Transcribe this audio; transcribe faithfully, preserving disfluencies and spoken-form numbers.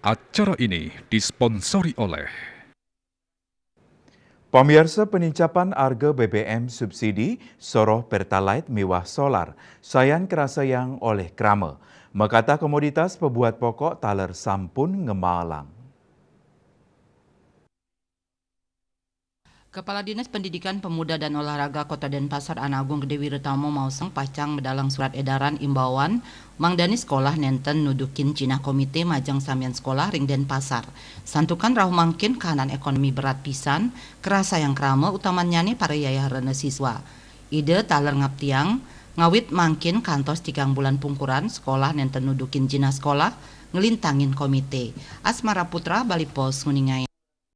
Acara ini disponsori oleh Pamiarsa, penincapan arga B B M subsidi, soroh Pertalite miwah solar, sayan karasayang olih krama. Makatah komoditas pabuat pokok taler sampun ngemalang. Kepala Dinas Pendidikan Pemuda dan Olahraga Kota Denpasar Ana Agung Gede Wiratama maosang pacang madalang surat edaran imbauan mangdani sekolah nenten nudukin jinah komite majeng samian sekolah ring Denpasar. Santukan rauh mangkin kahanan ekonomi berat pisan, karasayang krama utamannyane para yayahrana siswa. Ida taler ngaptiang, ngawit mangkin kantos tigang bulan pungkuran sekolah nenten nudukin jinah sekolah, nglintangin komite. Asmara Putra, Bali Post, nguningayang.